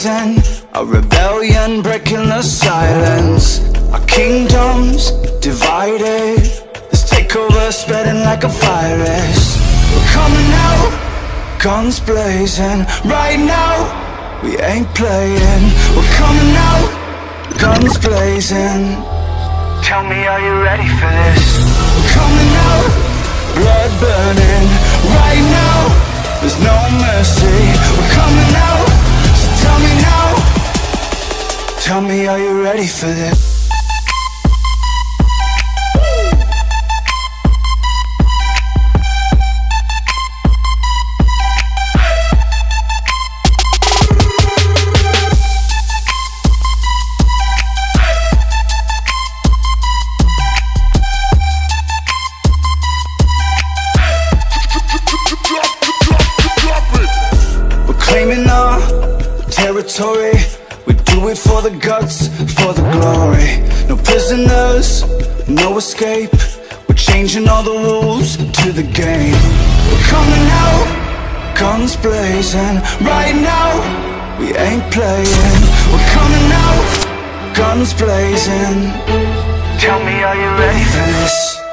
blazing, a rebellion breaking the silence. Our kingdoms divided, this takeover spreading like a virus. We're coming out, guns blazing. Right now, we ain't playing. We're coming out, guns blazing. Tell me, are you ready for this? We're coming out, blood burning. Right now, there's no mercy. We're coming out, so tell me now. Tell me, are you ready for this? We're claiming our territory. We do it for the guts, for the glory. No prisoners, no escape. We're changing all the rules to the game. We're coming out, guns blazing. Right now, we ain't playing. We're coming out, guns blazing. Tell me, are you ready for this?